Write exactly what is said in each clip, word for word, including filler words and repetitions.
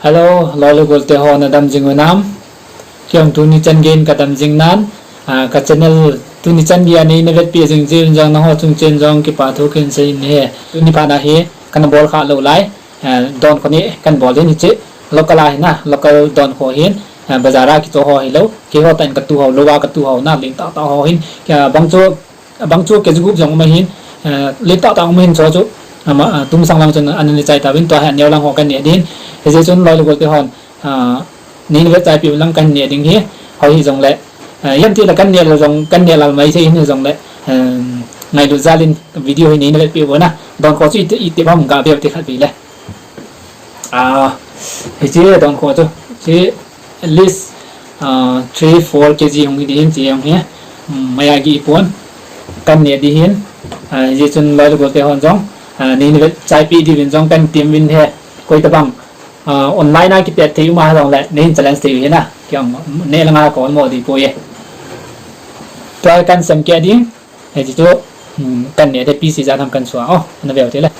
Hello, loi le gol te ho, na dam jing u nam? Kei jong tuni chan geiyin ka dam jing nan, ah, ka channel tuni chan geiya nei na vetpi jing jeh un jong nangho chung cheh in jong kipa thu kahin sei in ahi. Tuni phat na hi kana bol kha lou lai, ah, donkho ni kahin bol in hiche local a hin a, local donkho hin, ah, bazar a kicho ho hilou, keiho tah in ka tu ho, lou a ka tu ho na, lentah tah ho hin, ah, bang chu Abang chu kg gup jong um ahin, eh, lentah tah um ahin, chu chu, ama, ah, tumsang lang chun ana ne chai tauvin, tua hi aneo lang ho kahin neh ding. Hijeh chun loi le gol te hon, ah, nei na vet chaipi u lang kahin neh ding ahi, hoi hijongle, eh, ijemtia kahin neh lou jong, kahin neh lal mai thei ahin hijongle, eh, ngailut jal in video hi nei na vetpi u na, donkho chu iti, iti bang ga veu te khat vei le. Ah, hiche donkho chu, hiche at least, ah, three, four kg hung hi ding ahin, hiche hung hi, um, maiya gih pon, kahin neh ding ahin, ah, hijeh chun loi le gol te hon jong, ah, nei na vet chaipi diuvin jong kahin tem uvin ahi, koi tabang, ah, online a kipet thei um a jongle, nei hin challenge thei u ahi na, kei jong neh langa ka ol mo ding poi e. Tua kahin sem kit ding, hiche chu, um, kahin neh te piece ijat ham kahin sua, oh, ana veu te le.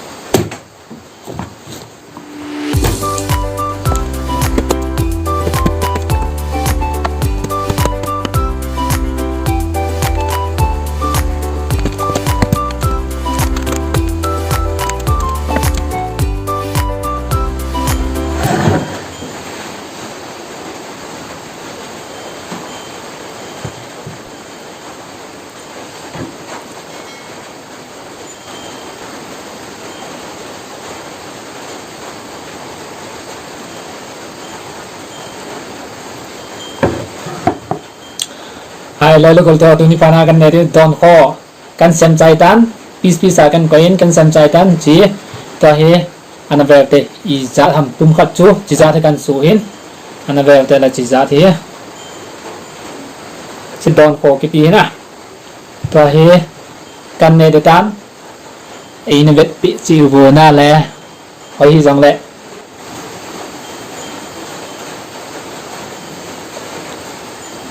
Hai, loi le gol te ho, tuni phat na kahin neh ding donkho kahin sem chai tan, piece piece a kahin koi in kahin sem chai tan, hiche, tua hi, ana veu te, ijat ham pum khat chu, hiche jat hi kahin su hin, ana veu te le hiche jat hi, hiche donkho kipi hi na, tua hi, kahin neh ding tan, ei na vetpi cheh u na le, hoi hijongle.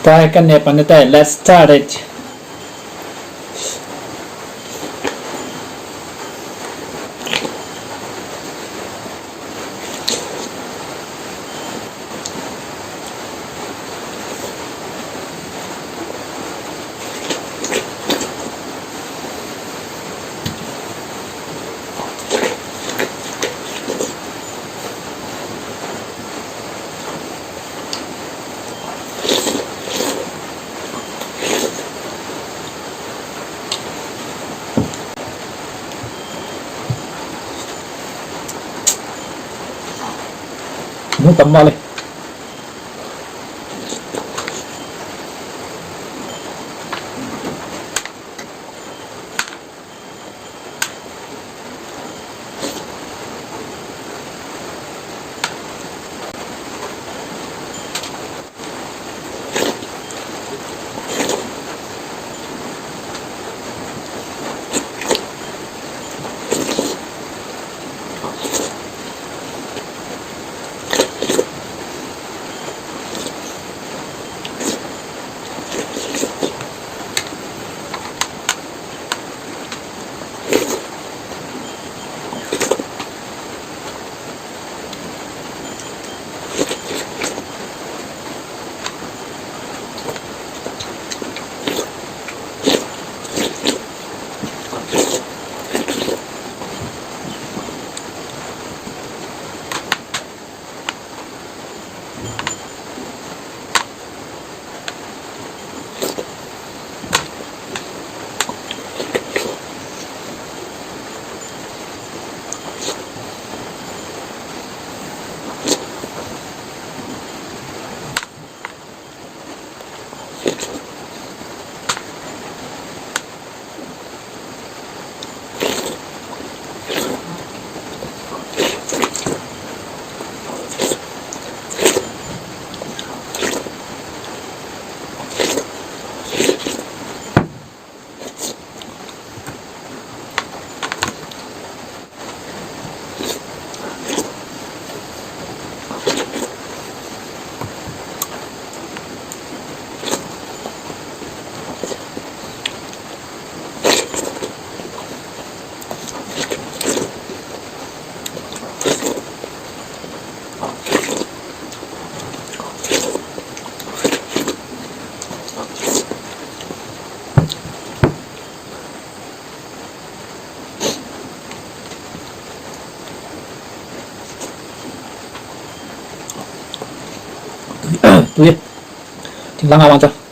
Tua hi kahin neh pan te, let's start it. Mu tam male. Tui. Thinglang a vang chu.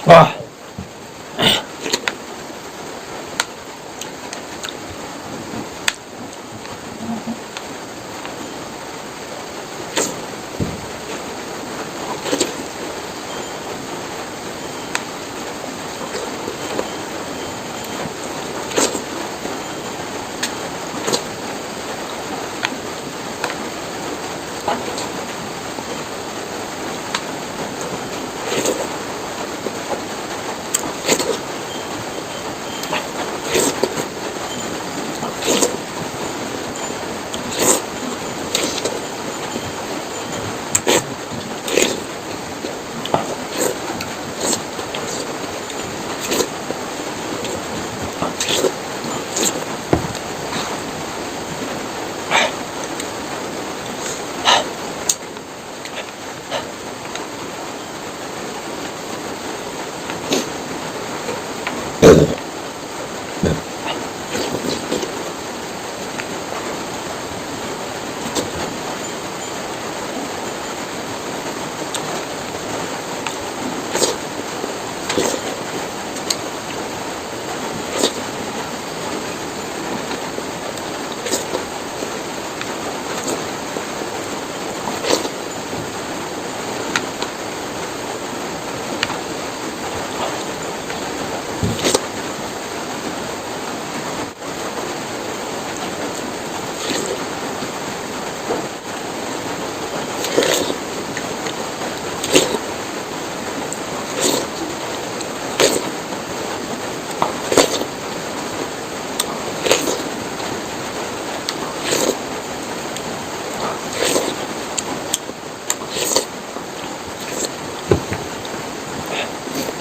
Ah.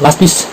Last piece.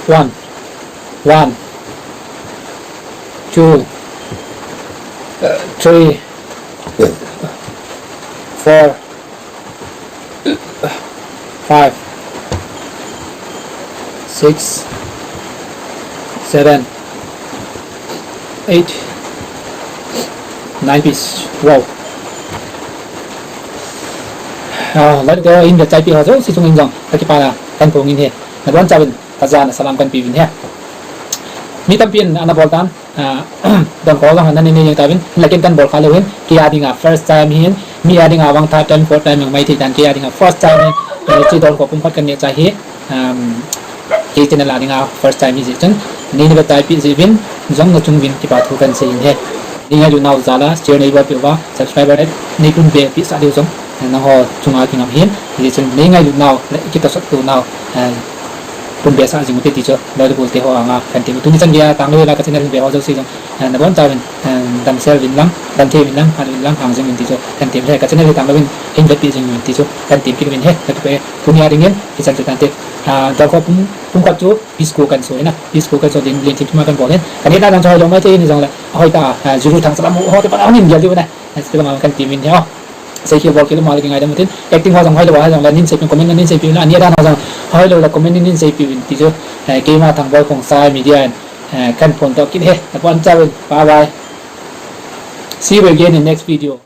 One, one, two, uh, three, four, five, six, seven, eight, nine piece. Wow. Ah, lai te in ve chai pi ho jo si chung in jong. Ka kipah a, kan pung in he. Nabon chauvin, ka jana salam kan pe uvin he. Mi tampin ana bol tan. Ah, donkho jong ana nei nei jeng tauvin, lakin kan bol kha lou hin, kei a dinga first time hin, mi a dinga vang third time, fourth time jong mai thei tan, kei a dinga first time hin, eh, hiche donkho pumkhat kan neh chai hi, um, kei channel a dinga first time hi jeh chun, nei na ve chai pi jeh uvin, jong na chung uvin kipa thu kan sei in he. Nei ngailut nau jal a, share nei bol peh uva, subscriber nei pumbe peh sah diu jong, eh, nangho chunga kingam hin, hijeh chun nei ngailut nau, le kitahsan to nau, eh, pumbe sah jing ute ti chu, loi le gol te ho anga kan ti. Tuni chan geiya tang lou la ka channel hin ve ho jouse jong, eh, nabon chauvin, eh, damsel uvin lang, damthei uvin lang, hat uvin lang, hang jing uvin ti chu kan ti. He ka channel hi tang louvin hin vetpi jing uvin ti chu kan ti kit uvin he. Ka tu pe, tuni a dingin hichan chu tante. Ah, donkho pum, pumkhat chu piece ko kan so na, piece ko kan so din, lien thim thim a kan bol hin. Ka neh dan jong chu hoilou mai thei in jong le, ahoi ta, ah, juru thang sa lam ho te pa la hin gel diu na. Eh, chuti banga kan ti uvin he o. Seikhel bolkhel um a le kingaidam utin, acting ho jong hoilou a jong le nei seipeh, comment nei seipeh uvin, aneh dan ho jong hoilou le comment nei seipeh uvin ti chu, eh, keima Thangboi Khongsai Media in, eh, kan phongdoh kit e, nabon chauvin, bye bye. See you again in next video.